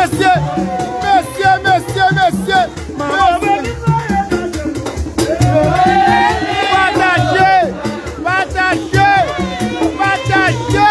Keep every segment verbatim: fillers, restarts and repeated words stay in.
Mesye, mesye, mesye, mesye, mesye. Pataje, pataje, pataje.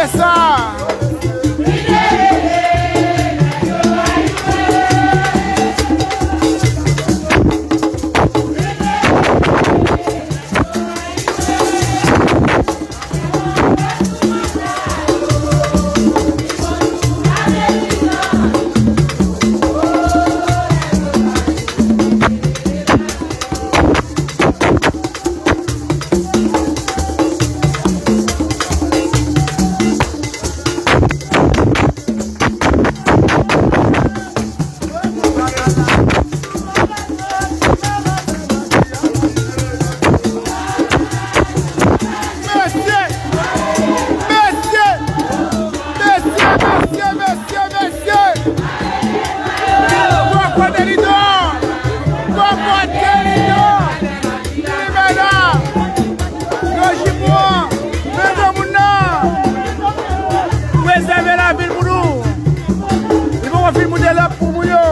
Sa. Mesye! Mesye! Mesye, mesye, mesye, mesye! Kòkòt Delidò! Kòkòt Delidò! Li menm la! Granjimo an! Men granmoun nan! Prezève lavi l pou nou! Li poko fin moute lòt pou moun yo!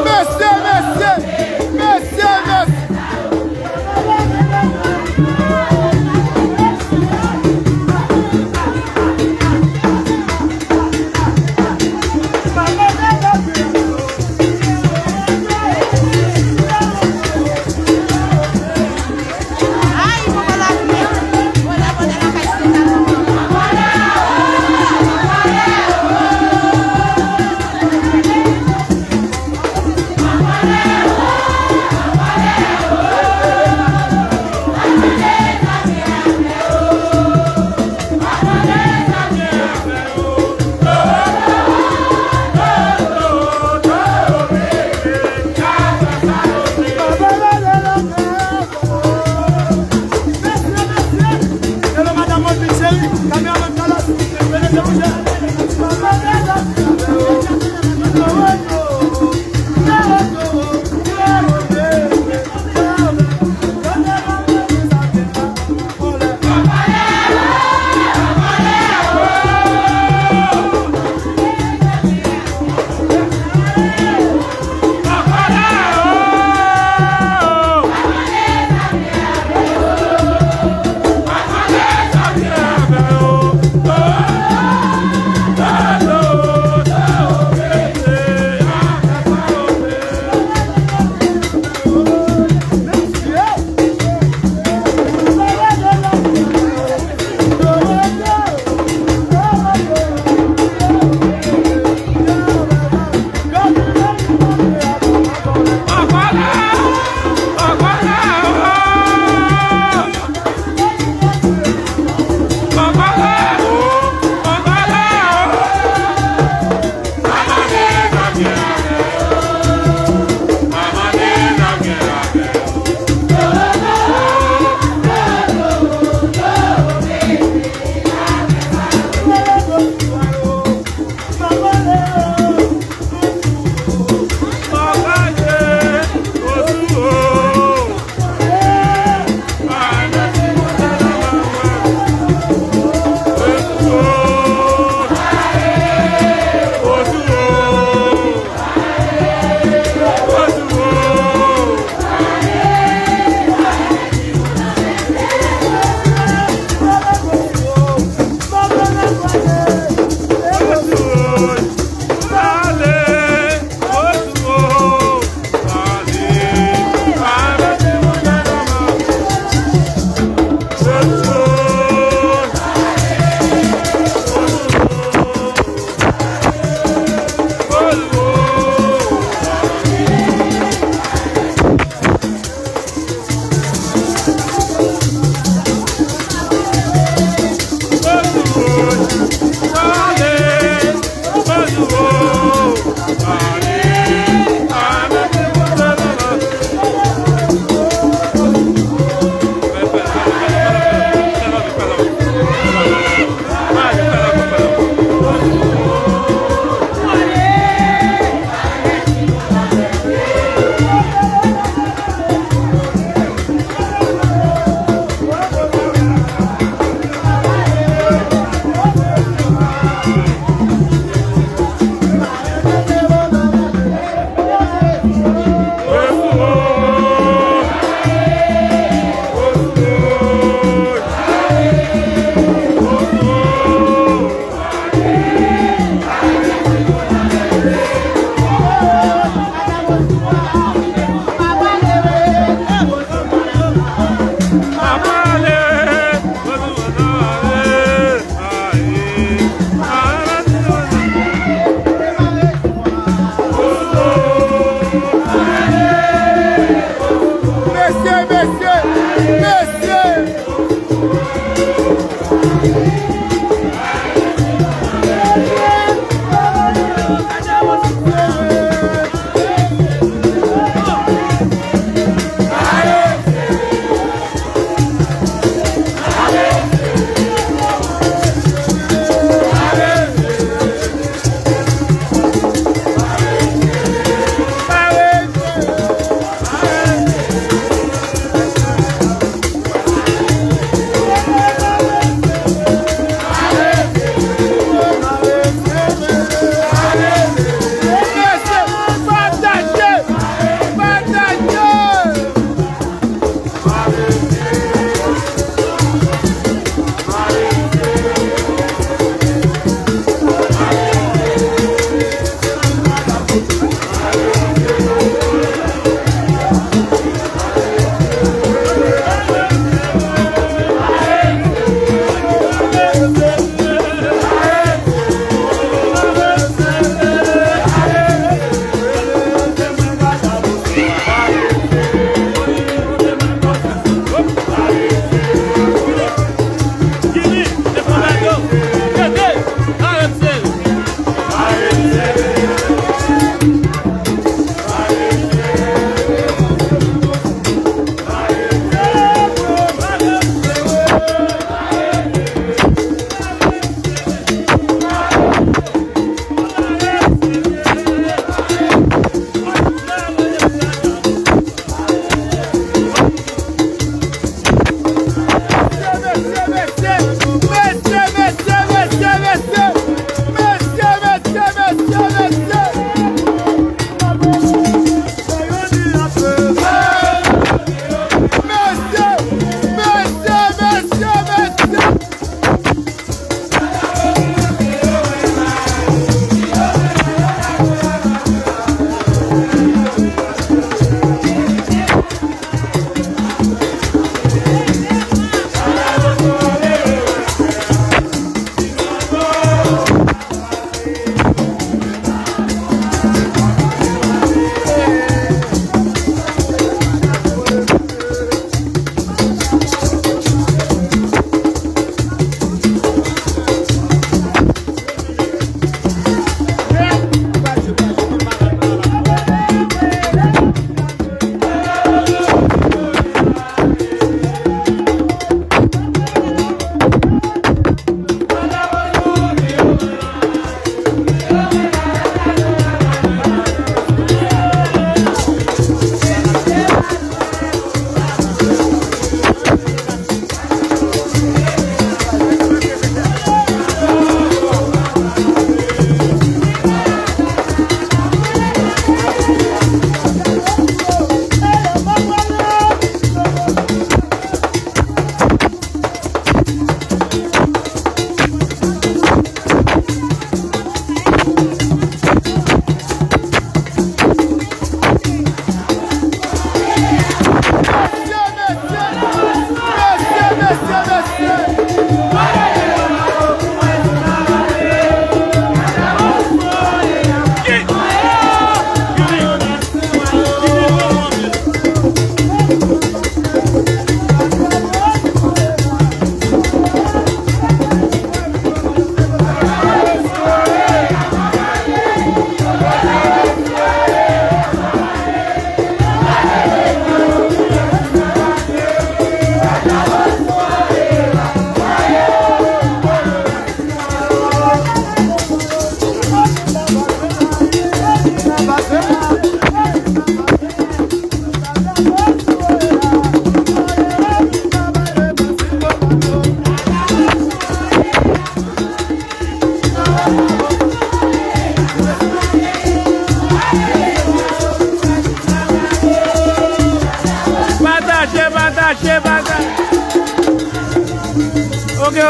Mesye, mesye, mesye, mesye.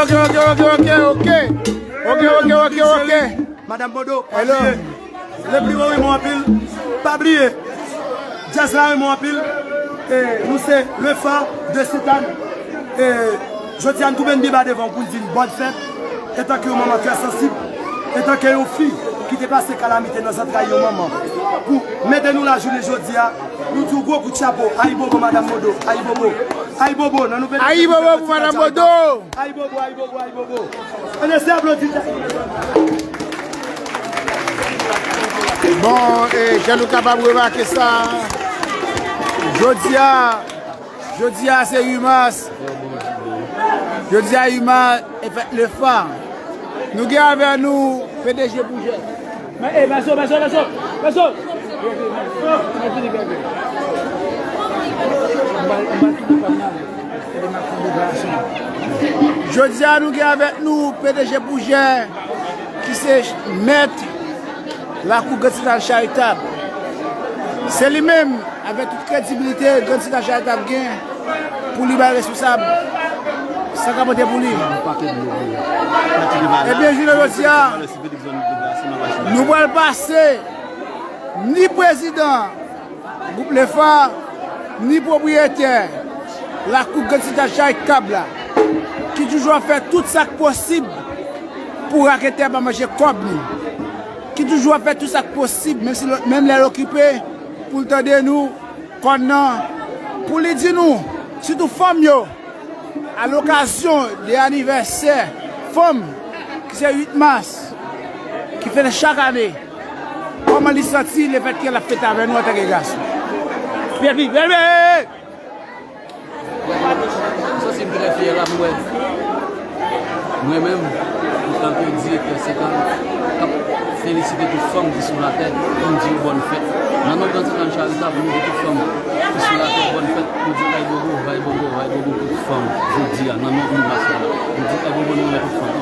Ok, ok, ok, ok, ok. Ok, ok, ok, ok. Madam Bodo, pa bliye. Lepli wo renmen w anpil. Pa bliye. Djaz la renmen w anpil. E nou se le fa de Sentàn. E jodi a n twouve n byen ba devan w pou n di n bòn fèt. Etanke yon manman trè sansib, etanke yon fi ki te pase kalamite nan zantray yon manman, pou mete nou la jounen jodi a, nou di w gwo kout chapo. Ayibobo, Madam Bodo. Ayibobo. Ayibobo, nan nouvèl Ayibobo pou Madam Bodo. Ayibobo, ayibobo, ayibobo. Ann eseye aplodi. Bon, e, jan nou kapab remake sa, jodi a, jodi a se uit mas. Jodi a uit mas, e fèt le fa. Nou gen avè nou P D G Boujè. Men, e, Maso, Maso, Maso, Maso. Jodi a, nou gen avèk nou P D G Boujè, ki se mèt Lakou Grand Sentàn Charitab. Se li menm, avèk tout kredibilite Grand Sentàn Charitab gen, pou li bay responsab sa k ap pote pou li. Ebyen, jounen jodi a, nou pral pase ni prezidan gwoup Lefa, ni pwopriyetè Lakou Grand Sentàn Charitab la, ki toujou ap fè tout sa k posib pou raketè pa manje kòb nou, ki toujou ap fè tout sa k posib, menm si l, menm lè l okipe, pou l tande nou, kòn nan, pou li di nou, sitou fanm yo, a lokazyon de anivèsè fanm, ki se uit mas, ki fèt chak ane, kòman li santi lefètke l ap fete avè nou antanke gason? Bèl fi, bèl fi! Mwen santi m trè fyè la pou wè mwen menm, antanke direktè Sentàn, k ap felisite tout fanm ki sou latè, pou m di yo bòn fèt. Nan non Grand Sentàn Charitab, nou di tout fanm ki sou latè bòn fèt, nou di ayibobo, ayibobo, ayibobo pou tout fanm, jodi a, nan non uit mas la. Nou di ayibobo, nou renmen tout fanm.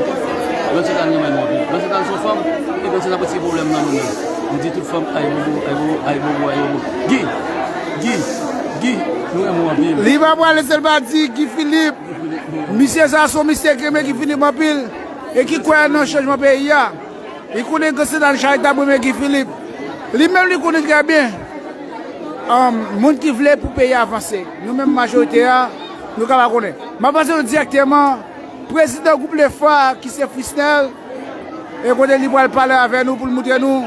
Grand Sentàn renmen nou anpil. Grand Sentàn se yon fanm, e Grand Sentàn pa t gen pwoblèm nan nou menm. Nou di tout fanm ayibobo, ayibobo, ayibobo, ayibobo. Guy, Guy, Guy, nou renmen w anpil. Li pa prale sèlman di Guy Philippe. Misye sa se yon misye ki renmen Guy Philippe anpil e ki kwè nan chanjman peyi a. Li konnen Grand Sentàn Charitab renmen Guy Philippe. Li menm li konnen trè byen, um, moun ki vle pou peyi a avanse. Nou menm majorite a, nou ka pa konnen. M ap pase nou dirèkteman prezidan gwoup Lefa ki se Frisnel, e kote li pral pale avè nou pou l montre nou,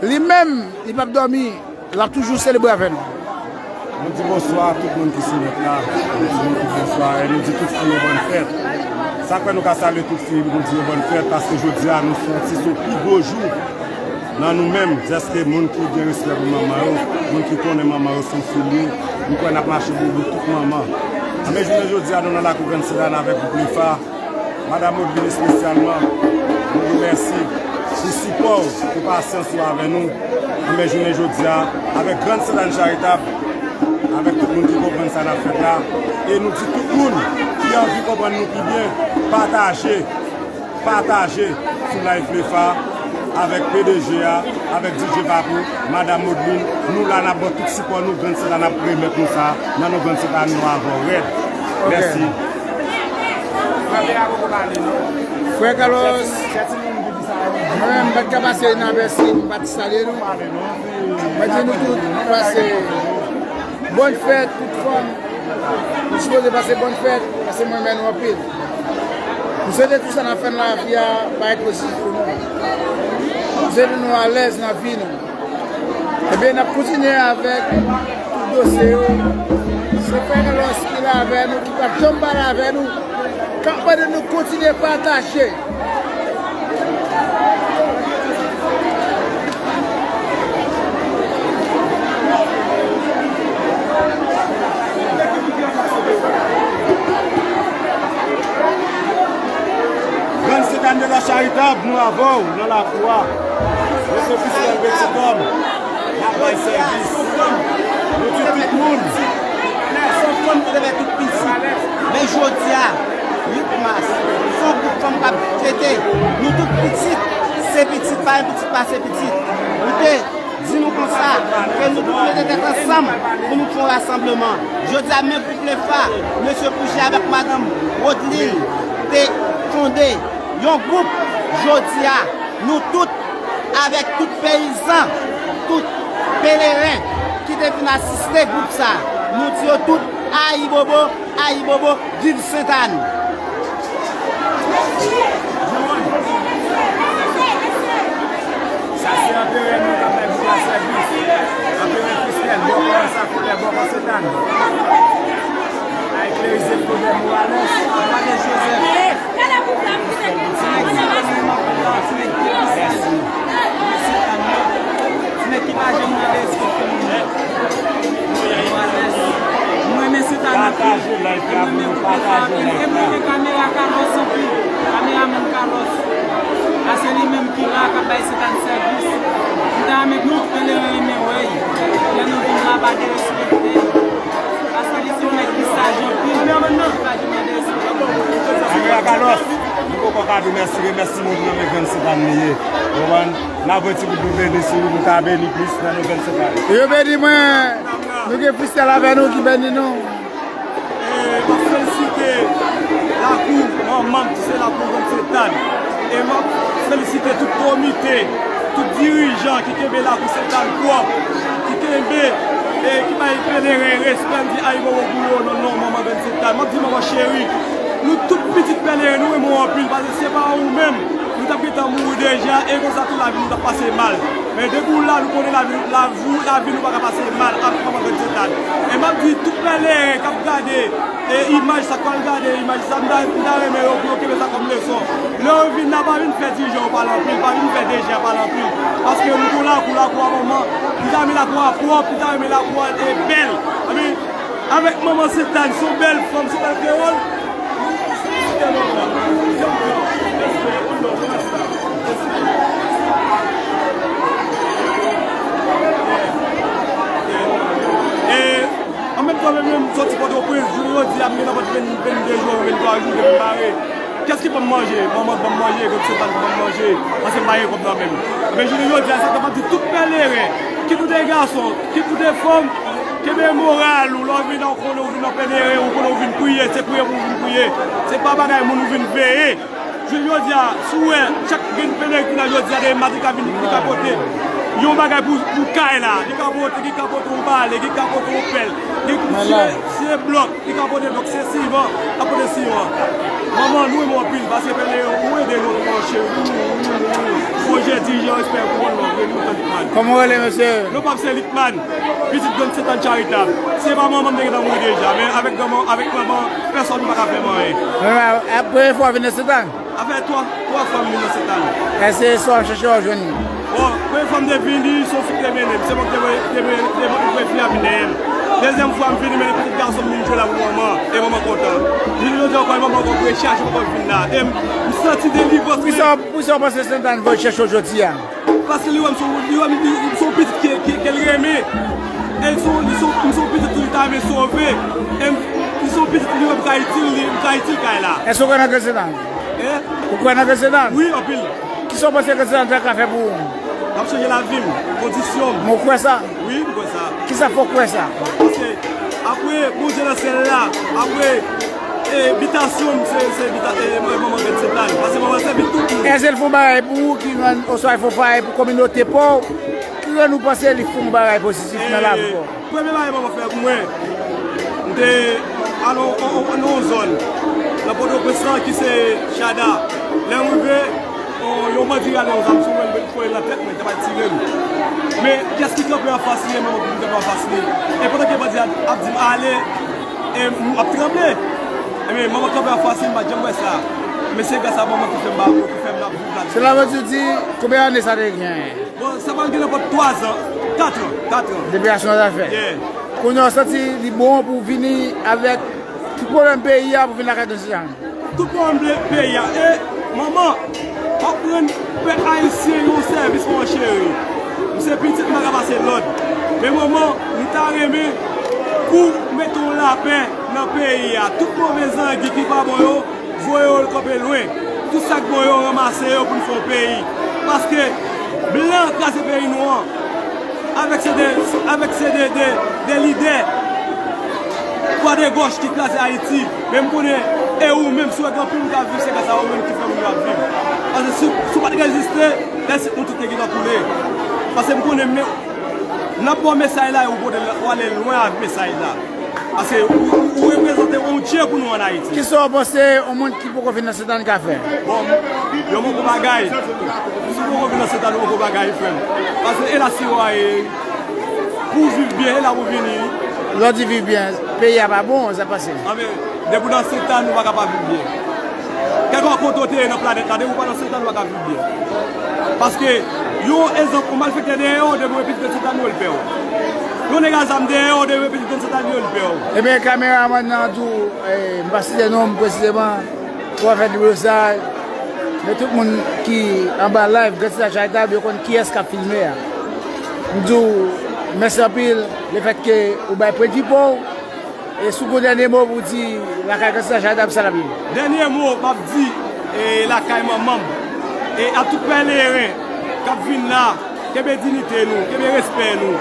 li menm, li p ap dòmi, l ap toujou selebre avè nou. Nou di bonswa a tout moun ki sou nèt la. Nou di nou tout bonswa e nou di tout fanm yo bòn fèt. Sa k fè nou ka salye tout fi, nou di yo bòn fèt, paske jodi a nou soti sou pi gwo jou nan nou menm, dèske moun ki gen respè pou manman yo, moun ki konnen manman yo se yon fi l ye, nou kwè n ap mache bout tout manman. Anben jounen jodi a, nou nan lakou Grand Sentàn avèk gwoup Lefa. Madam Odlin espesyalman, nou di w mèsi pou sipò w, pou pasyans ou avè nou. Anben jounen jodi a, avèk Grand Sentàn Charitab, avèk tout moun ki konprann sa n ap fèt la, e nou di tout moun ki anvi konprann nou pi byen, pataje, pataje sou live Lefa avèk P D G a, avèk D J Papou, Madam Odlin, nou la n ap ba w tout sipò nou, Grand Sentàn ap remèt nou sa, nan non Grand Sentàn nou avè w rèd. Ok. Mèsi. Frè Carlos, mwen menm, m pa t ka pase inavèsi, m pa t salye nou. Mwen di nou tout, nou pase bòn fèt, tout fanm. Nou sipoze pase bòn fèt, paske mwen renmen nou anpil. M swete tout sa n ap fè nan lavi a pa ret pozitif pou nou. M swete nou alèz nan vi nou. Ebyen, n ap kontinye avèk tout dosye yo. Se frè Carlos ki la avè nou, ki p ap janm pa la avè nou, k ap mande nou kontinye pataje. Grand Sentàn de la Charitab, nou avè w nan lakou a. Mesye Christian Petit Homme, n ap bay sèvis. Nou di tout moun. Se yon fanm ki te fè tout pitit. Men jodi a, uit mas, se yon gwoup fanm k ap fete. Nou tout pitit, se pitit, pa gen pitit pase pitit. Nou te di nou konsa, ke nou tout mete tèt ansanm pou nou fè yon rasanbleman. Jodi a, men gwoup Lefa, mesye Pouche avèk madanm Rodlin, P Fonde yon gwoup jodi a, nou tout, avèk tout peyizan, tout peleren ki te vin asiste gwoup sa, nou di yo tout ayibobo, ayibobo, viv Sentàn. Sa se anperè nou k ap bay gwoup la sèvis. Anperè Kristèl, bòkò Ansa Kolè, bòkò Sentàn. Ay klerize Flobè Mowalès. Mowalès Jozèf. Ti nèg ki pa janm nan, ti nèg ki pa janm nan respekte moun. Mwen renmen Sentàn anpil. E mwen renmen gwoup la anpil. E mwen renmen kamera Carlos anpil. Kameramann Carlos. A se li menm ki la k ap bay Sentàn sèvis. M ta renmen tout pèleren renmen wè l. Lè nou vin la, pa derespekte l. Paske li se yon nèg ki saj anpil. Li pa janm derespekte. Kamera Carlos, nou poko ka di mèsi, remèsiman pou nonmen Grann Sentàn li ye. Ou konprann? N ap voye ti bout dlo beni sou li pou l ka beni plis nan nonmen Grann Sentàn. Yo beni mwen. Nou gen Kristèl avè nou ki beni nou. E, m ap felisite lakou manman m ki se lakou Grann Sentàn. E m ap felisite tout komite, tout dirijan ki kenbe lakou Sentàn pwòp, ki kenbe e ki bay pèleren respè. M di ayibobo pou yo nan non manman Grann Sentàn. M ap di manman cheri, nou tout pitit pèleren, nou renmen w anpil, paske se pa ou menm, nou t ap gentan mouri deja, e konsa tou lavi nou t ap pase mal. Men depi w la, nou konnen lavi, lavi, lavi nou pa ka pase mal avèk manman Grann Sentàn. E m ap di tout pèleren k ap gade e imaj sa, k pral gade imaj sa, m ta, m ta renmen yo pou yo kenbe sa kòm leson. Lè yo vin la, pa vin fè dirijan yo pale anpil, pa vin fè D G a pale anpil. Paske nou gon lakou, lakou a manman, nou ta renmen lakou a pwòp, nou ta renmen lakou a e bèl. Anben, avèk manman Sentàn, se yon bèl fanm, se yon bèl kreyòl. E, an menm tan, menm, menm soti Pòtoprens, jounen jodi a, m gen nan vant venn, venn de jou, venn twa jou depi m bare. Kiyès ki ban m manje? Manman k ban m manje, Grann Sentàn ki ban m manje, paske m pa gen kòb nan men m. Men jounen jodi a, sa k ap di tout pèleren, kit ou te gason, kit ou te fanm, kenbe moral ou, lè w vin la, ou konnen ou vin nan pèleren, ou konnen ou vin priye, se priye pou ou vin priye. Se pa bagay moun ou vin veye. Jounen jodi a, si w wè, chak grenn pèleren ki la jodi a, demen maten ka vin, li ka pote yon bagay pou, pou kay la. Li ka pote, li ka pote yon bale, li ka pote yon pèl, li, si se, si se blòk, li ka pote blòk, si se siman, li ka pote siman. Manman, nou renmen w anpil, paske pèleren, ou ede nou, manman cheri, ou, ou, ou, ou, pwojè dirijan, respè pou ou, nou renmen w anpil, man. Kòman w rele, mesye? Non pa m se Litman, pitit Grann Sentàn Charitab. Si se pa manman, m te gentan mouri deja, men avèk granman, avèk manman, pèsòn pa ka fè m anyen. Men, a, a, premye fwa w vin nan Sentàn? Sa fè twa, twa fwa m vin nan Sentàn. Èske sa w ap chèche w jwenn li? Bon, premye fwa m te vini, se yon fi ki te mennen m. Se mwen ki te voye, te voye, te voye fi a vin dèyè m. Dezyèm fwa m vini, men pitit gason m vin jwe la pou manman. E manman kontan. Jounen jodi a ankò, e manman ankò voye chache m ankò vin la. E m, m santi delivrans mwen. Poukisa, poukisa w panse Sentàn voye chèche w jodi a? Paske li wè m se yon, li wè m, li, li se yon pitit ke, ke, ke l renmen. E li se yon, li se yon, m se yon pitit tou li ta renmen sove. E m, li se yon pitit li wè m ka itil li, m ka itil kay la. Èske w kwè nan Grann Sentàn? Hein? Ou kwè nan Grann Sentàn? Wi, anpil. Kisa w panse Grann Sentàn ta ka fè pou ou? L ap chanje lavi m, kondisyon m. Men w kwè sa? Wi, m kwè sa. Kisa fè w kwè sa? Paske apre Bondye nan syèl la, apre, e, bitasyon m, se, se bita-, e, manman Grann Sentàn. Paske manman se bit tout moun. Èske l fè yon bagay pou ou ki rann, oswa l fè yon bagay pou kominote pa w, ki rann ou panse li fè yon bagay pozitif nan lavi pa w? Premye bagay manman fè pou mwen, m te al nan, nan, nan yon zòn nan Pòtoprens lan ki se Chada. Lè m rive, yon, yon bandi rale yon zam sou mwen, l voye l nan tèt mwen, l t ap tire m. Men kiyès ki kanpe anfas li, e manman ki kanpe anfas li. E pandan ke bandi a ap di m ale, e m ap tranble. Ebyen, manman kanpe anfas li, m pa t janm wè sa. Men se gras a manman ki fè m ba, ki fè m ap viv la. Cela veut dire, konbyen ane sa te genyen? Bon, sa pral gen nenpòt twa zan, kat an, kat an. Depi aksyon sa fè. Yeah. Kounye a w santi li bon pou w vini avèk tout pwoblèm peyi a pou w vin lakay Grann Sentàn? Tout pwoblèm peyi a. E, manman, w ap rann pèp ayisyen yon sèvis, manman cheri. M se pitit, m pa ka pase lòd. Men manman, m ta renmen pou w mete yon lapè nan peyi a. Tout move zangi ki pa bon yo, voye yo kanpe lwen. Tout sa k bon yo, ranmase yo pou n fè yon peyi. Paske blan kraze peyi nou an. Avèk se de, avèk se de, de, de lidè dwat e gòch ki kraze Ayiti. Men m konnen E ou menm, si w wè gen anpil moun k ap viv sekrè sa, ou menm ki fè moun yo ap viv. Paske si, si w pa t reziste, lè si nou tout te gentan koule. Paske m konnen men, n ap ba w mesaj la, e ou pote l, ou ale lwen avèk mesaj la. Paske ou, ou, ou reprezante yon dye pou nou ann Ayiti. Kisa w panse yon moun ki poko vin nan Sentàn ka fè? Bon, yon bon bagay. Si w poko vin nan Sentàn, yon bon bagay, frè m. Paske e la si w a ye, pou w viv byen, e la pou w vini. Lè w di viv byen, peyi a pa bon, sa pase. Anben, depi w nan Sentàn, ou pa ka pa viv byen. Kèlkeswa kote w te ye nan planèt la, depi w pa nan Sentàn, ou pa ka viv byen. Paske, yon egzanp, yon malfektè dèyè w, depi w ret pitit Sentàn, yo l pè w. Yon nèg a zam dèyè w, depi w ret pitit Sentàn, yo l pè w. Ebyen, kameramann nan tou, eh, m pa site non m presizeman, pou afè deblozay, men tout moun ki anba live, Gangsta Charitab, yo konn kiyès k ap filme a. M di w mèsi anpil, lefètke ou bay pwendvi pa w, e si w gen yon dènye mo pou w di lakay Gangsta Charitab, sa l ap ye. Dènye mo m ap di, e, lakay manman m, e a tout pèleren k ap vin la, kenbe diyite nou, kenbe respè nou.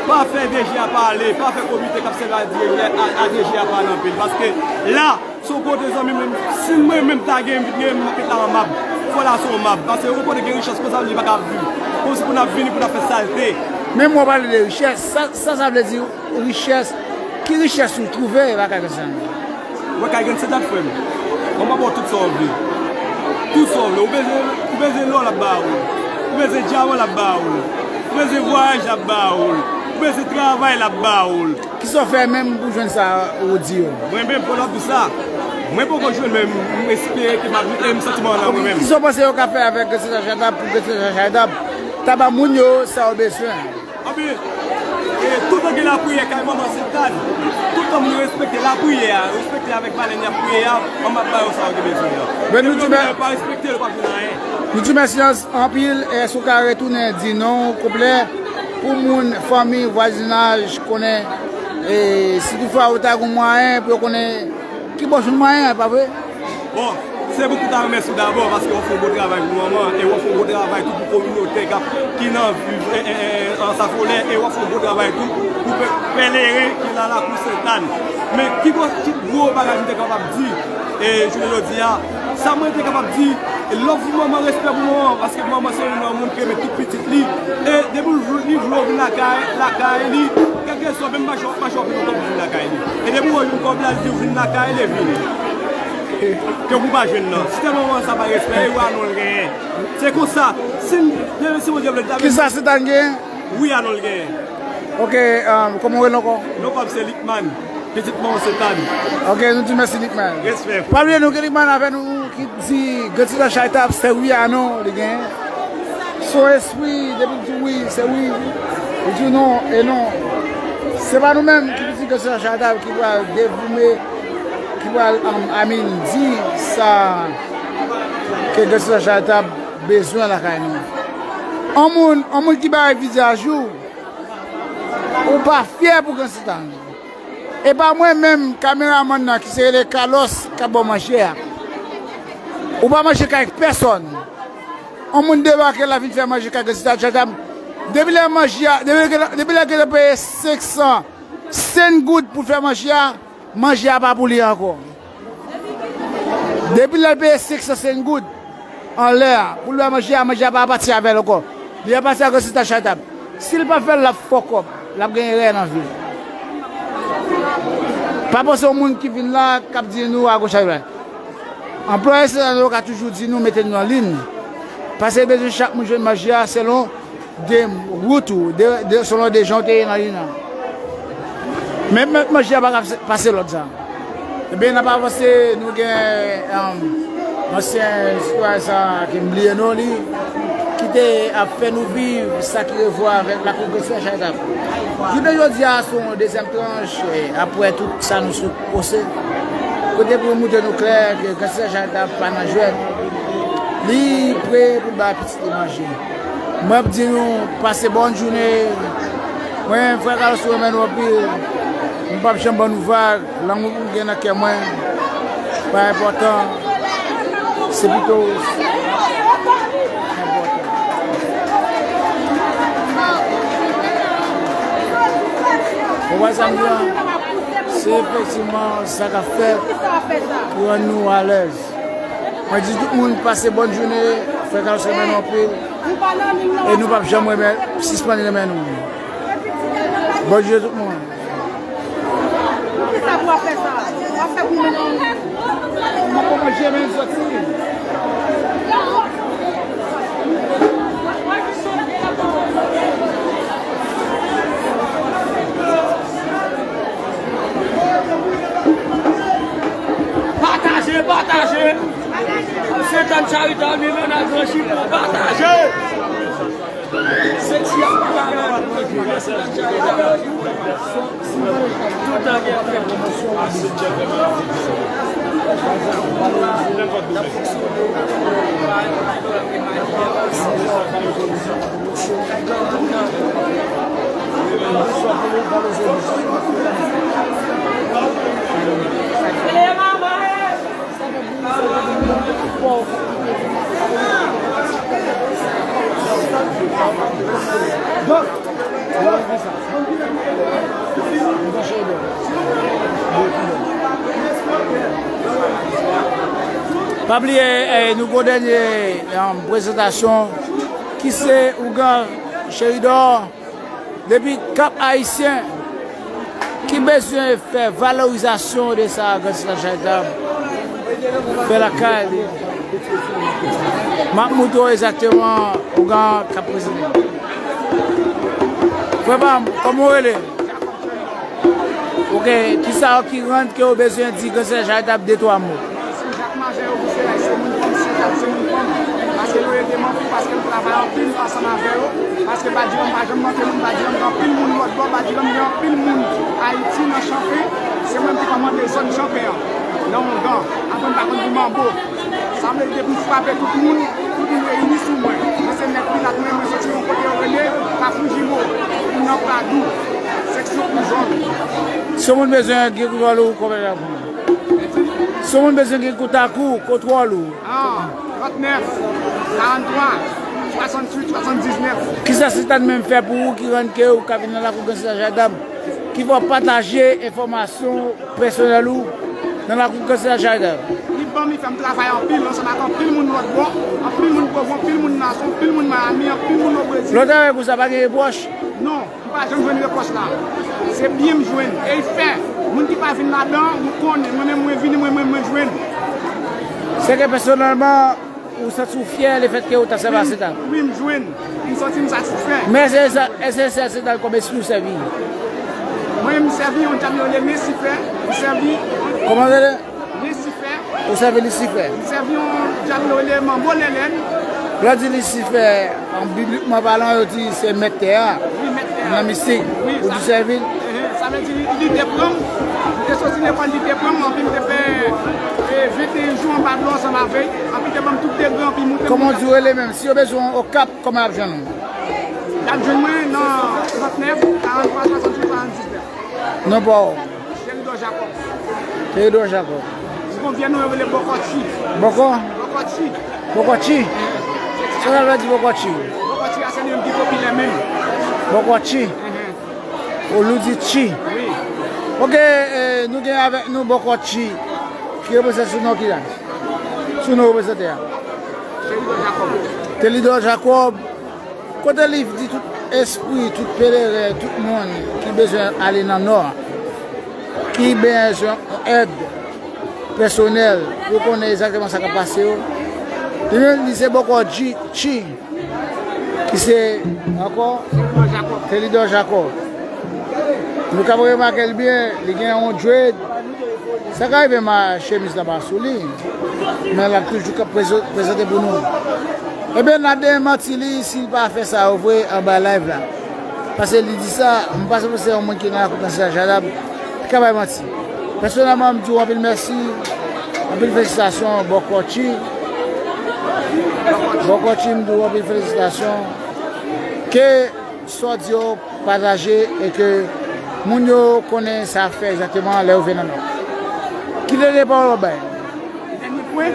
Pa fè D G a pale, pa fè komite k ap sèvi a D G a, a, a D G a pale anpil, paske la, se yon kote zanmi m, si mwen menm ta gen, m vin gen, m ap met la an mab. Fò la se yon mab. Paske yon kote gen richès konsa, li pa ka viv. Kòmsi pou n ap vini, pou n ap fè salte. Men mwen pale de richès, sa, sa, sa vle di richès, ki richès ou twouve lakay Grandsentàn? Mwen kay Grandsentàn, frè m. Mwen pa ba w tout sa w vle. Tout sa w vle. Ou bezwen, ou bezwen lò, l ap ba ou l. Ou bezwen dyaman, l ap ba ou l. Ou bezwen vwayaj, l ap ba ou l. Ou bezwen travay, l ap ba ou l. Kisa w fè menm pou jwenn sa ou di yo? Mwen menm, pandan tou sa, mwen poko jwenn, men m espere ke m ap, e m santi m nan mwen menm. Kisa w panse yo ka fè avèk Gangsta Charitab pou Gangsta Charitab ta ba moun yo sa yo bezwen? Anben, e, toutan gen lapriyè kay manman Sentàn, toutan moun yo respekte lapriyè a, respekte avèk valè n ap priye a, mwen m ap ba yo sa yo gen bezwen an. Men nou di mè- pa respekte yo, pa jwenn anyen. Nou di mèsi anpil, èske w ka retounen di non w konplè? Pou moun, fanmi, vwazinaj konnen, e, si toutfwa ou ta gen mwayen pou yo konnen ki bò jwenn mwayen an, pa vre? Bon, se pou ta remèsye w dabò paske w ap fè yon bon travay pou manman e w ap fè yon bon travay tou pou kominote k ap, ki nan, e, e, e, Ansafolè e w ap fè yon bon travay tou pou pèp pèleren ki nan lakou Sentàn. Men ki gwo, ki gwo bagay m te kapab di, e, jounen jodi a, sa mwen te kapab di, love pou manman, respè pou manman, paske manman se youn nan moun ki renmen tout pitit li. E depi li vle w vin lakay, lakay li, kèlkeswa, menm mache w ap mache w ap vin yon kòb vin lakay li. E depi w wè yon kòb la, li di w vin lakay li, vini. Ke w pa jwenn nan. Si tèlman manman sa bay respè, e wi a non l genyen. Se konsa, si m, si Bondye vle, David. Kisa Sentàn genyen? Wi a non l genyen. Ok, um, kòman w rele ankò? Non pa m se Litman. Pitit manman Sentàn. Ok, nou di mèsi Litman. Respè. Pa bliye nou gen Litman avè nou ki di Grandsentàn Charitab se wi a non li genyen. Se yon espri, depi l di wi, se wi. Li di non, e non. Se pa nou menm ki pitit Grandsentàn Charitab ki pral devoume, ki pral, um, I mean, di sa ke Grandsentàn Charitab bezwen lakay nou. Yon moun, yon moun ki bay vizaj ou, ou pa fyè pou Grandsentàn. E pa mwen menm, kameramann nan ki se rele Carlos k ap ba w manje a. Ou pa manje kay pèsòn. Yon moun debake la vin fè manje kay Grandsentàn Charitab. Depi lè manje a, depi lè, depi lè gentan peye senk san senk goud pou fè manje a, manje a pa pou li ankò. Depi lè l peye senk san senk goud anlè a, pou l bay manje a, manje a pa pati avè l ankò. Li ap pati ak Grandsentàn Charitab. Si l pa fè l, l ap fè w kòb. L ap gen erè nan vi l. Pa panse yon moun ki vin la, k ap di nou agoch adwat. Anplwaye Sentàn yo ka toujou di nou mete nou nan liy. Paske bezwen chak moun jwenn manje a selon de wout ou, de, de, selon de jan w te ye nan liy nan. Men mèt manje a pa ka pase lòd sa. Ebyen, n ap avanse, nou gen, um, ansyen sitwayen sa a, ke m bliye non li, ki te ap fè nou viv sa ki revwa avèk lakou Grandsentàn Charitab. Jounen jodi a, se yon dezyèm tranch, eh, apre tout sa nou sot pase. Kote pou montre nou klè ke Grandsentàn Charitab pa nan jwèt. Li pre pou l bay pitit li manje. Mwen ap di nou, pase bòn jounen. Mwen, frè Carlos, renmen nou anpil. M p ap janm ban nou vag. Lanmou pou m gen nan kè mwen pa enpòtan. Se pito enpòtan. Ou wè sa m di an? Se efektivman sa k ap fèt pou rann nou alèz. Mwen di tout moun pase bòn jounen, frè Carlos renmen nou anpil. E nou p ap janm renmen, sispann renmen nou. Bòn jounen tout moun. Poukisa pou w ap fè sa? W ap fè pou mwen. Mwen pa manje men soti. Pataje, pataje. Sentàn Charitab, Milena Granchi pou pataje. Se ti ap pataje. Tout an gen fè pwomosyon. Pa bliye, eh, nou gon dènye, eh, prezantasyon ki se Ougan Cheridor depi Kap Ayisyen ki bezwen fè valorizasyon de sa Grandsèl Charitab fè lakay li. M ap moutre w egzakteman Ougan k ap prezante. Frè pa m, kòman w rele? Ok, kisa ki rann ke w bezwen di Grandsèl Charitab de twa mo? Sou Jak Majè yo, pou se la, se moun kòm se, se moun kòm. Paske yo ede m anpil, paske m travay anpil ansanm avè yo. Paske Badiran pa janm manke moun, Badiran gen anpil moun lòt bò, Badiran gen anpil moun Ayiti nan Chanpin. Se mwen ki kòmande zòn Chanpin an, nan Ougan. Apre m pa konn pou Manbo. Sa vle di depi m frape tout moun, tout moun reyini sou mwen. Mwen se mèt Pilat, mwen, mwen soti yon kote yo rele Kafou Jibo, nan Pradou, seksyon Kouzòl. Si yon moun bezwen gen kontwòl ou, kòman y ap jwenn ou? Si yon moun bezwen gen kontak ou, kontwòl ou? Ah, trannèf, karannntwa, swasanntuit, swasanndiznèf. Kisa Sentàn menm fè pou ou ki rann ke ou ka vin nan lakou Grandsèl Charitab, ki fè w pataje enfòmasyon pèsonèl ou nan lakou Grandsèl Charitab? Li ban m, li fè m travay anpil, ansanm ak anpil moun lòt bò, anpil moun Pwovon, anpil moun Nason, anpil moun Miami, anpil moun Obrezil. Lè w travay konsa, pa gen repwòch? Non, m pa janm jwenn repwòch la. Se byen m jwenn. E l fè, moun ki pa vin ladan, ou konnen, mwen menm mwen vini, mwen menm mwen jwenn. Se ke pèsonèlman, ou santi w fyè lefètke ou ta sèvi a Sentàn? Wi, m jwenn. M santi m satisfè. Men èske se, èske se a Sentàn kòm espri ou sèvi? Mwen, m sèvi yon djab yo rele Lisifè. M sèvi. Kòman rele? Lisifè. Ou sèvi Lisifè? M sèvi yon djab yo rele Manbo Lèlèn. Lè w di Lisifè, an biblikman palan, yo di se mèt tè a. Wi, mèt tè a. Nan mistik. Wi, ou di sèvi l? Sa vle di, li te pran m, li te soti Nepal, li te pran m, anpi m te fè, e, venteyen jou anba dlo ansanm avè l, anpi te ban m tout degre, anpi moute m. Kòman w di w rele menm? Si yo bezwen w Okap, kòman y ap jwenn ou? Y ap jwenn mwen nan trannèf, karannntwa, swasanntuit, karanndiznèf. Non pa w? Teridò Jakòb. Teridò Jakòb. Ou gon vye non yo rele Bòkòtchi. Bòkò? Bòkòtchi. Bòkòtchi? Sa sa vle di Bòkòtchi? Bòkòtchi a se li menm ki popilè menm. Bòkòtchi? Enhen. Ou nou di Tchi. Wi. Ok, eh, nou gen avèk nou Bòkò Tchi, ki reprezante sou non ki la? Sou non reprezante a? Telidor Jacob. Telidor Jacob, kote li di tout espri, tout peleren, tout moun ki bezwen ale nan nò, ki bezwen èd pèsonèl, pou konnen egzakteman sa k ap pase yo. Li menm, li se Bòkò Tchi. Ki se, ankò? Telidor Jacob. Telidor Jacob. Nou ka remake l byen, li gen yon dread. Sa ka rive m a chemiz la pa sou li, men l ap toujou ka prezo-, prezante pou nou. Ebyen, n a demanti li si l pa fè sa yo vre anba live la. Paske li di sa, m pa sanble se yon moun ki nan lakou Grandsèl Charitab, li ka bay manti. Pèsonèlman, m di w anpil mèsi, anpil felisitasyon, Bòkò Tchi. Bòkò Tchi, m di w anpil felisitasyon. Ke sa w di yo pataje e ke moun yo konnen sa fè egzakteman lè yo vin nan nò. Ki dènye pawòl w ap bay? Dènye pwen.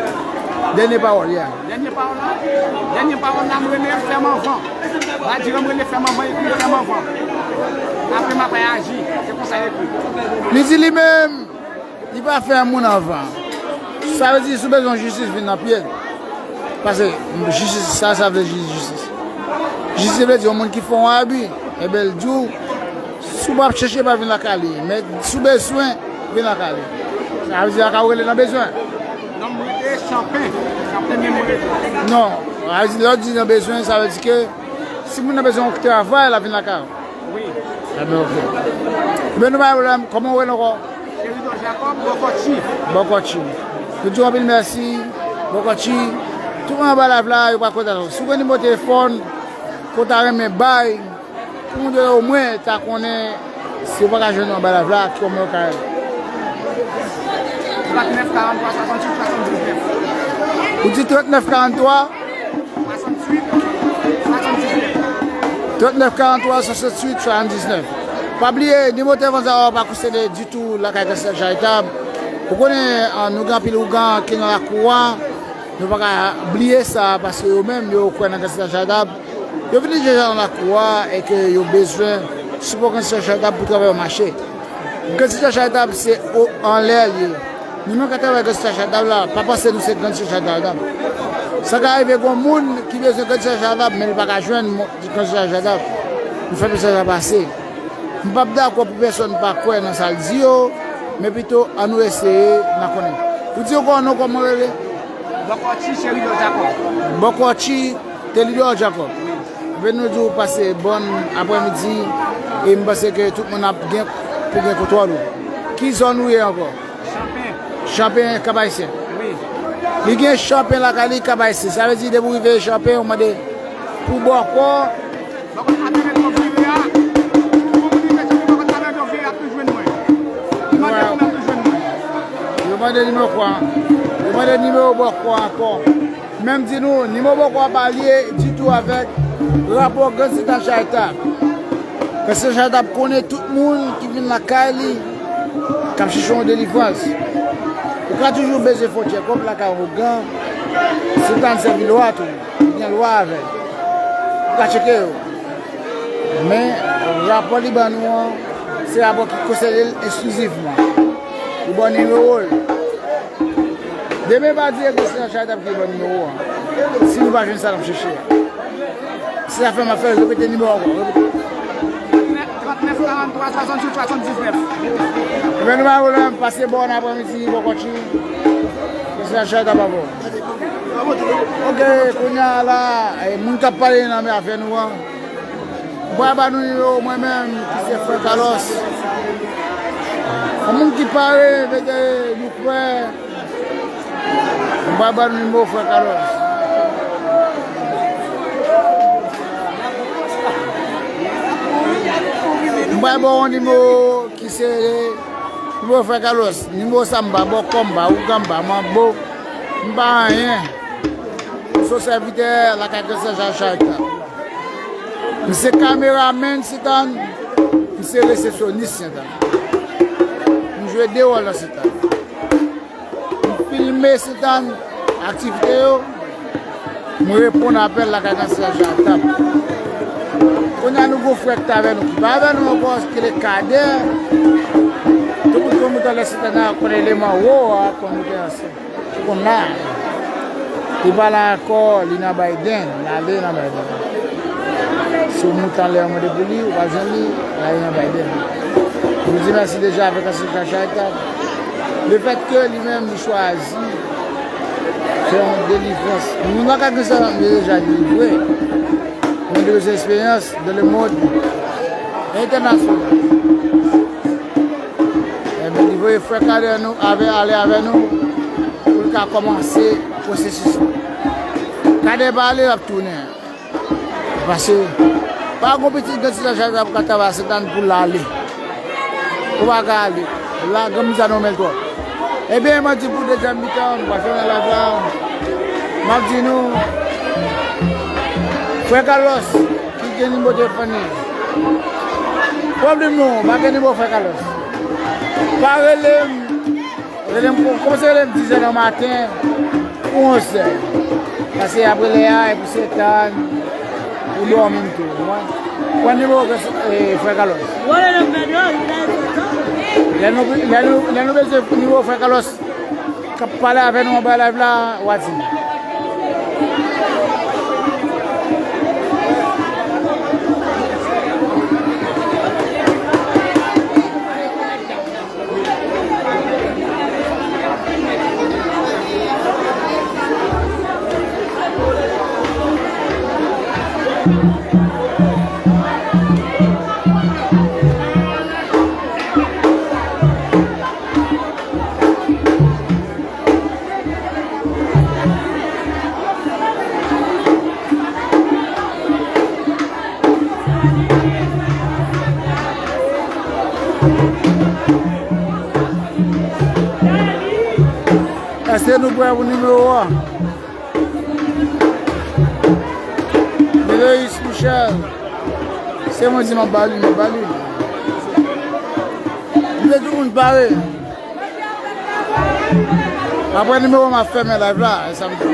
Dènye pawòl, yeah. Dènye pawòl la, dènye pawòl la, m rele fèm anvan. Badiran m rele fèm anvan, epi fèm anvan. Apre m ap reyaji. Se konsa l ekri. Li di li menm, li pa fè moun anvan. Sa vle di, si w bezwen jistis, vin nan pye l. Paske jistis, sa, sa vle di jistis. Jistis vle di yon moun ki fè yon abi, enben, l di w, si w p ap chèche, pa vin lakay li. Men si w bezwen, vin lakay li. Sa vle di lakay ou rele nan bezwen. Non, m rete Chanpen. Chanpen menm m rete. Non, sa vle di, lè w di nan bezwen, sa vle di ke si moun nan bezwen yon travay, l ap vin lakay ou. Wi. Enben, oke. Enben, nou pa gen pwoblèm. Kòman w rele ankò? Cheridor Jacob, Bòkòchi. Bòkòchi. Nou di w anpil mèsi. Bòkòchi. Tout moun anba live la, yo pa kontak ou. Si w gen nimewo telefòn ke w ta renmen bay, pou moun yo omwen ta konnen si yo pa ka jwenn ou anba live la, kòman yo ka rele. Trannèf karantwa swasanntuit swasanndiznèf. Ou di trannèf karantwa? Swasanntuit swasanndiznèf. Trannèf karantwa swasanntuit swasanndiznèf. Pa bliye, nimewo telefòn sa yo pa konsène ditou lakay Gangsta Charitab. Ou konnen, an, nou gen anpil ougan ki nan lakou a. Nou pa ka bliye sa, paske yo menm, yo kwè nan Gangsta Charitab. Yo vini deja nan lakou a e ke yo bezwen sipò Gangsta Charitab pou travay yo mache. Gangsta Charitab se o-, anlè l ye. Nou menm k ap travay Gangsta Charitab la, pa panse nou se Gangsta Charitab. Sa ka rive gen moun ki bezwen Gangsta Charitab, men li pa ka jwenn mo-, Gangsta Charitab. Nou fè mesaj la pase. M p ap dakò pou pèsonn pa kwè nan sa l di yo, men pito ann nou eseye n a konnen. Ou di ankò non, kòman w rele? Bòkòchi Cheridor Jacob. Bòkòchi Cheridor Jacob. Wi. Epi nou di w pase bòn aprèmidi, e m panse ke tout moun ap gen pou gen kontwòl ou. Ki zòn ou ye ankò? Chanpen. Chanpen, Kap Ayisyen. Wi. Li gen Chanpen lakay li, Kap Ayisyen. Sa vle di depi w rive Chanpen, ou mande pou Bòkò. Bòkò, atravè Dovile a, pou moun rive Chanpen, Bòkò, atravè Dovile a, ap tou jwenn mwen. Mande pou mwen, ap tou jwenn mwen. Yo mande nimewo kwa? Yo mande nimewo Bòkò ankò. Men m di nou, nimewo Bòkò a pa lye ditou avèk rapò Gangsta Charitab. Gangsta Charitab konnen tout moun ki vin lakay li, k ap chèche yon delivrans. Ou ka toujou bezwen fè yon tchèkòp lakay yon ougan, si w ta nan sèvi lwa tou, ou gen lwa avè l. Ou ka tcheke yo. Men, rapò li ban nou an, se rapò ki konsène l eksklizivman. Li ban nimewo l. Demen pa di e Gangsta Charitab ki ban nimewo an. Si nou pa jwenn sa n ap chèche a. Se sa fè m ap fè repete nimewo ankò. Repete. Trannèf karantwa swasanntuit swasanndiznèf. Ebyen, nou pa gen pwoblèm, pase bòn aprèmidi, Bòkòchi. Gangsta Charitab avè w. Ok, kounye a la, e, moun k ap pale nan men avè nou an. M pral ba nou nimewo mwen menm, ki se Frè Carlos. Yon moun ki pare, vle di nou kwè. M pral ba nou nimewo Frè Carlos. M pral ba w yon nimewo ki se nimewo Frè Carlos. Nimewo sa m pa bòkò, m pa ougan, m pa manbo, m pa anyen. M se yon sèvitè lakay Gangsta Charitab. M se kameramann Setan, m se resepsyonis Setan. M jwe de wòl nan Setan. M filme Setan aktivite yo, m reponn apèl lakay Gangsta Charitab. Kounye a nou gon frè ki t avè nou, ki pa avè nou ankò, ki rele Kadè. Tout moun konn mouton lè Setan nan konn eleman wo a, konn mouton ansanm. Ou konn la. Li pa la ankò, li nan Biden, l ale nan Biden. Si w moute anlè w mande pou li, ou pa jwenn li, l ale nan Biden. Nou di mèsi deja avèk Ansyen Kachayta. Lefètke li menm li chwazi fè yon delivrans. Nou nan ka gen sa, nou deja delivre. Nou te bezwen eksperyans dans le monde international. Ebyen, li voye frè Kadè nou, avè, ale avè nou, pou l ka kòmanse pwosesis la. Kadè pa ale, l ap tounen. Paske, pa gon pitit Grandsita Chayta pou ka travay Sentàn pou l ale. Ou pa ka ale. La, granmoun sa nòmal twòp. Ebyen, mwen di pou dezyèm mitan, nou pral fèmen live la. M ap di nou, frè Carlos, ki gen nimewo telefòn li. Pwoblèm nou, pa gen nimewo frè Carlos. Pa rele m, rele m, kòmanse rele m dizè nan maten pou onzè. Paske apre lè a, e pou Sentàn, Ou dòmi m tou, ou konprann? Pran nimewo, eh, frè Carlos. Lè nou, lè nou, lè nou bezwen nimewo frè Carlos, k ap pale avè nou anba live la, w a di m. Èske nou prè pou nimewo a? Meloïs Michel. Se mwen di m ap ba li, m ap ba li. M te di moun pare. Apre nimewo m ap fèmen live la, e sa m di.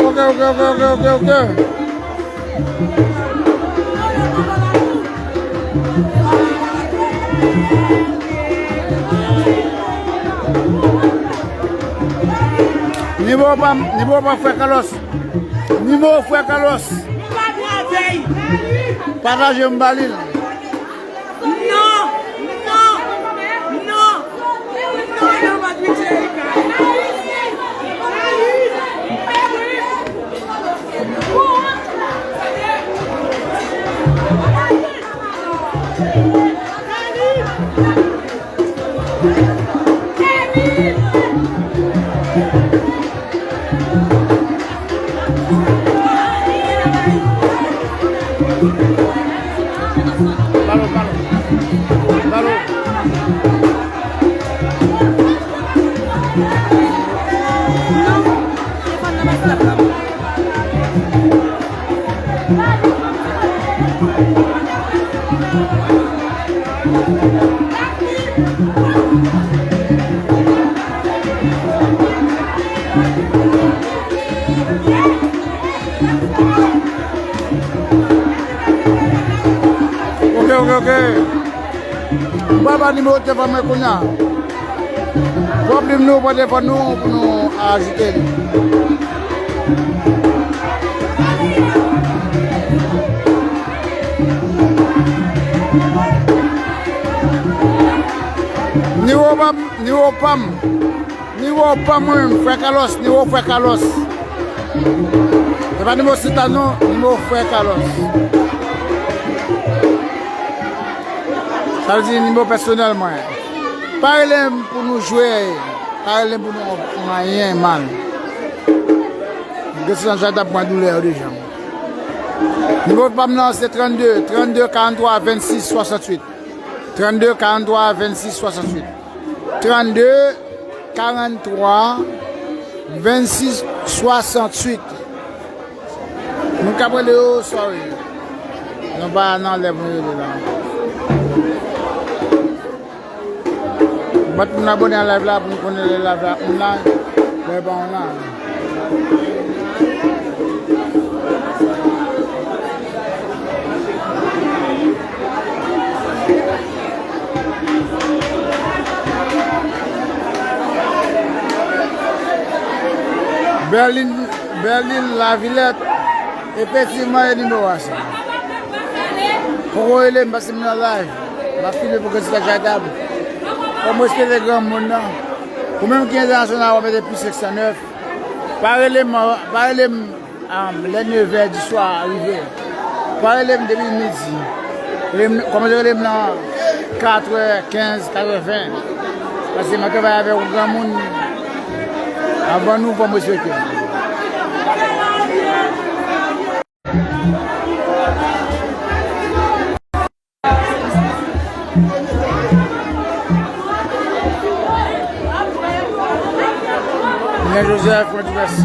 Ok, ok, ok, ok, ok, ok. Nimewo pa m, nimewo pa frè Carlos. Nimewo frè Carlos. Pataje m ba li l. Non, non, non, non, non, Patrick Erica. Balo, balo. Balo. Ok, ok, ok. M pral ba nimewo telefòn mwen kounye a. Pran plim nou, pran telefòn nou pou nou ajoute li. Nimewo pa m, nimewo pa m. Nimewo pa mwen, frè Carlos, nimewo frè Carlos. Se pa nimewo Sita non, nimewo frè Carlos. Sa vle di nimewo pèsonèl mwen. Pa rele m pou nou jwe, pa rele m pou nou anyen, man. Gen ti jan jay t ap pran doulè yo deja. Nimewo pa m nan se trannde, trannde, karanntwa, vennsis, swasanntuit. Trannde, karanntwa, vennsis, swasanntuit. Trannde, karanntwa, vennsis, swasanntuit. Moun k ap rele yo, sorry. Nou pa nan lè pou nou rele la. Bat pou n abòne a live la, pou n konnen lè live la online, lè pa online. Berlin, Berlin, Lavilèt, efektivman, e nimewo a sa. Poko rele m, pase m nan live. M ap file pou kandida charitable. Fò m respekte granmoun nan. Ou menm ki entènasyonal, w ap mete plis senk san nèf. Pa rele m, pa rele m, um, lè nevè di swa rive. Pa rele m depi midi. Rele m, kòmanse rele m nan katrè kenz, katrè ven. Paske m ap travay avèk yon granmoun. Avan nou, fò m respekte. Nen Joseph, mwen di mèsi.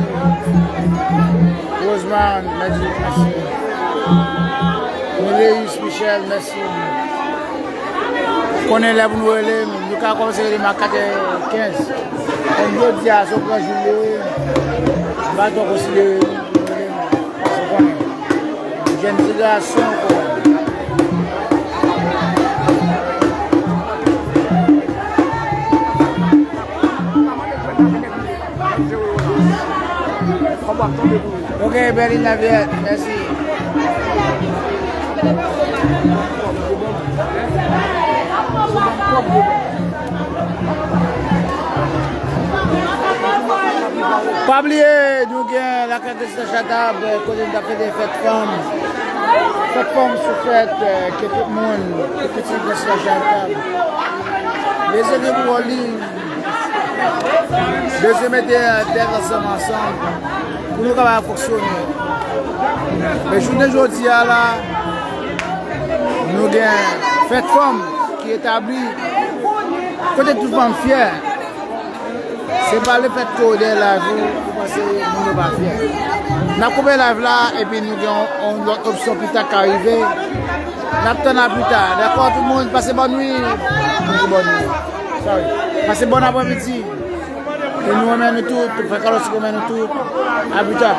Rosemary, mèsi, mèsi. Mileus Michel, mèsi. Konnen lè pou nou rele m, nou ka kòmanse rele m a kat è kenz. Kòm jodi a, se w pran jou m rele m, m pa twò konsidere w, rele m, se w konnen. Jèn ti gason, w konnen. Ok, Berlin Lafayette, mèsi. Pa bliye, nou gen lakay Christian Chatab, kote nou t ap fete fèt fanm. Fèt fanm sou fèt, ke tout moun, tout pitit Christian Chatab. Bezwen gen pou wòl li. Bezwen mete tèt ansanm ansanm pou nou kapab fonksyone. Men jounen jodi a la, nou gen fèt fanm ki etabli kote tout fanm fyè. Se pa lefètke w dèyè live ou, ou panse moun yo pa fyè. N ap koupe live la, epi nou gen yon, yon lòt opsyon pita k ka rive. N ap tann a pita. Dakò, tout moun, pase bòn nwi. Pase bòn nwi. Sorry. Pase bòn aprèmidi. E nou renmen nou tout, frè Carlos renmen nou tout. A pita.